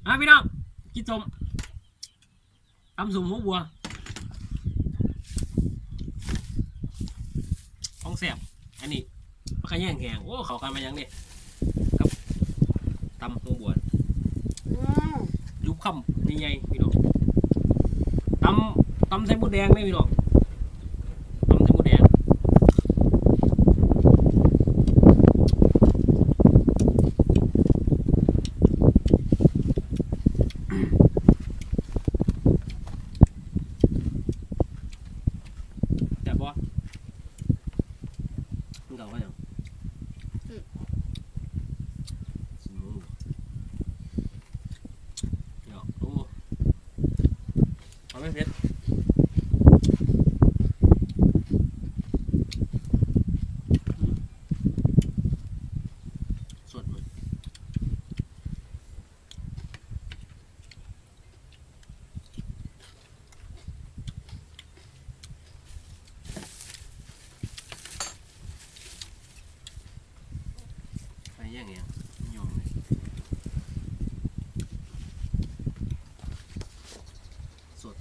ມາພີ່ນ້ອງ ກິນສົ້ມ ຕຳສົ້ມຫົວບົວ ຂອງແຊບ ອັນນີ້ ຜັກຂະແຍງແຫ້ງ ໂອ້ ເຂົ້າກັນມາຫຍັງນີ້ ກັບຕຳຫົວບົວ ອືມ ຈຸບຄຳໃຫຍ່ໆ ພີ່ນ້ອງ ຕຳ ຕຳໃສ່ມົດແດງເດ້ພີ່ນ້ອງ ຕຳໃສ່ມົດແດງ ແຊບບໍ່? ກິນເຂົ້າກັບຫຍັງ? ອືມ ຊີ້ນໝູ ເນາະ ໂອ້ ເອົາໄປເຜັດ ອືມ ສົດເວີຍ. ໄປຢ່າງເດຍ ຍອມເລີຍ ສົດ.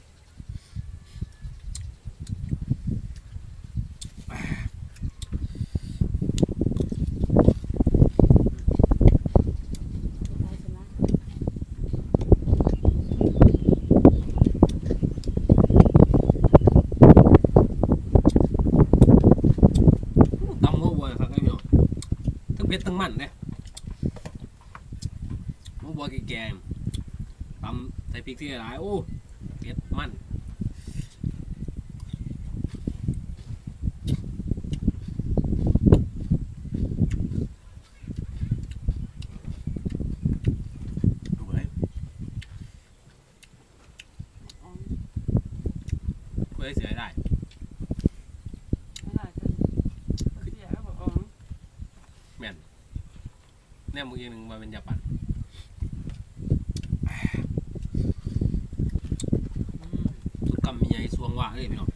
ຕຳຫົວບົວຄັກເດ້ພີ່ນ້ອງ ທັງເຜັດທັງມັນເດ້. ໝາກບົວແກ່ໆ ຕຳໃສ່ພິກທີ່ຫຼາຍໆ ໂອ້ ເຜັດມັນ ຜູ້ໃດເສຍຫຼາຍ? ຫຼາຍເກີນ ເສຍແລ້ວບໍ່ອອກ ແມ່ນ ແນມເບິ່ງອີກໜຶ່ງວ່າແມ່ນຢາປັ່ນ ອືມ ສຸດຄຳໃຫຍ່ຊ່ວງວ່າເລີຍພີ່ນ້ອງ.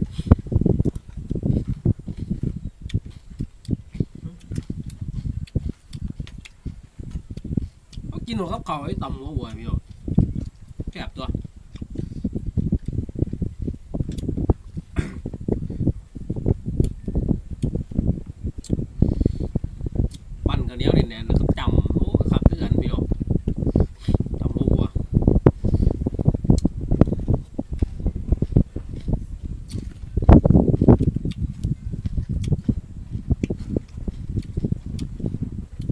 ເຮົາກິນເຂົ້າກັບເຂົ້າ ໄອ້ຕຳຫົວບົວພີ່ນ້ອງ ແຊບຕົວະ ປັ້ນເຂົ້າໜຽວແໜ້ນໆ ແລ້ວກໍຈ້ຳ ໂອ້ ຄັກຄືກັນພີ່ນ້ອງ ຕຳຫົວບົວ.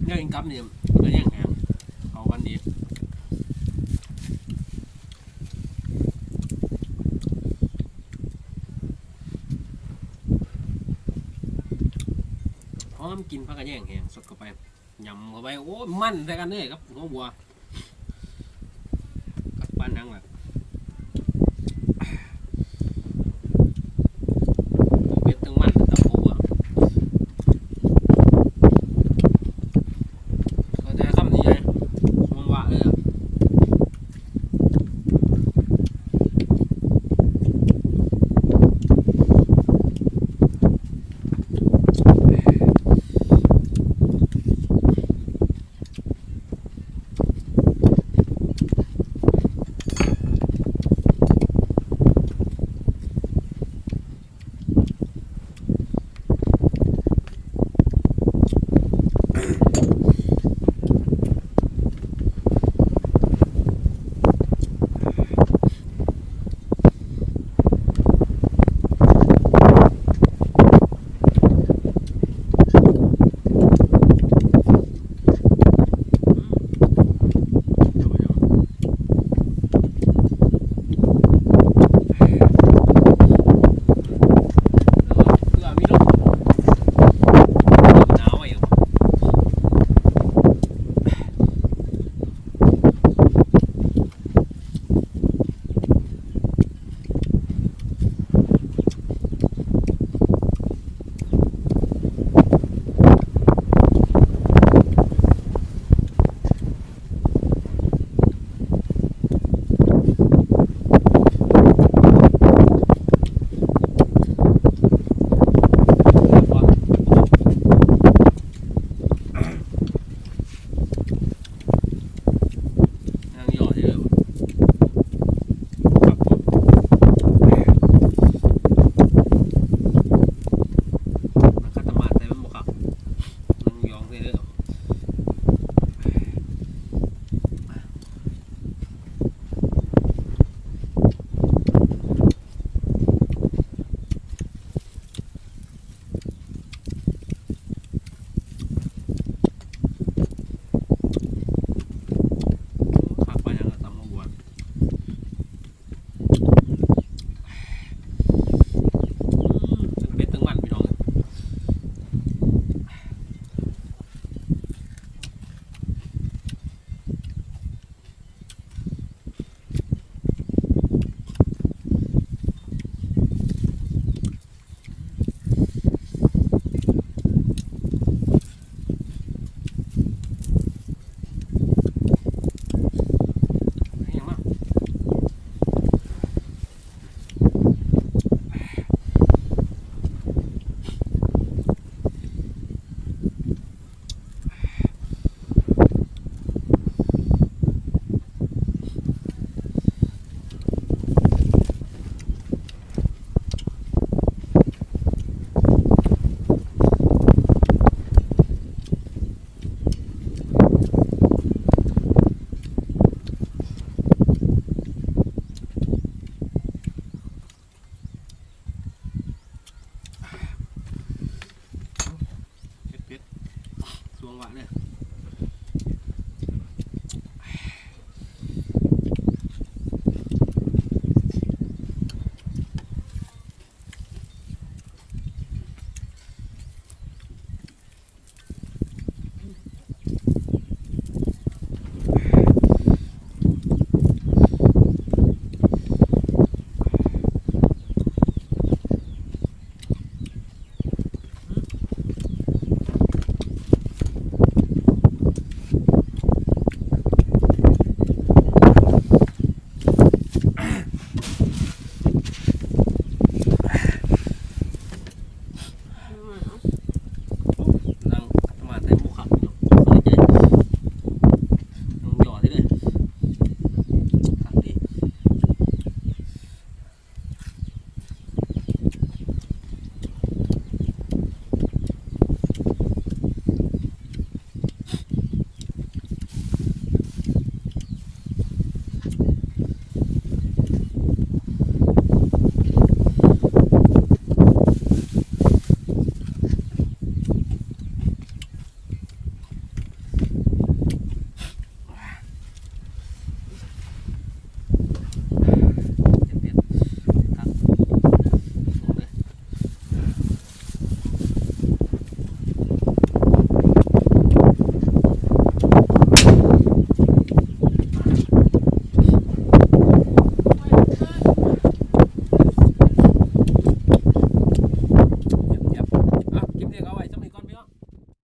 ແນວກິນກັບນີ້ກໍແຮງໆ ເຂົ້າກັນດີ ຫອມກິ່ນຜັກຂະແຍງແຫ້ງ ສົດເຂົ້າໄປ ຫຍ້ຳເຂົ້າໄປ ໂອ້ຍ ມັນໃສ່ກັນເດ້ກັບຫົວບົວ ກັບປານຫຍັງລະ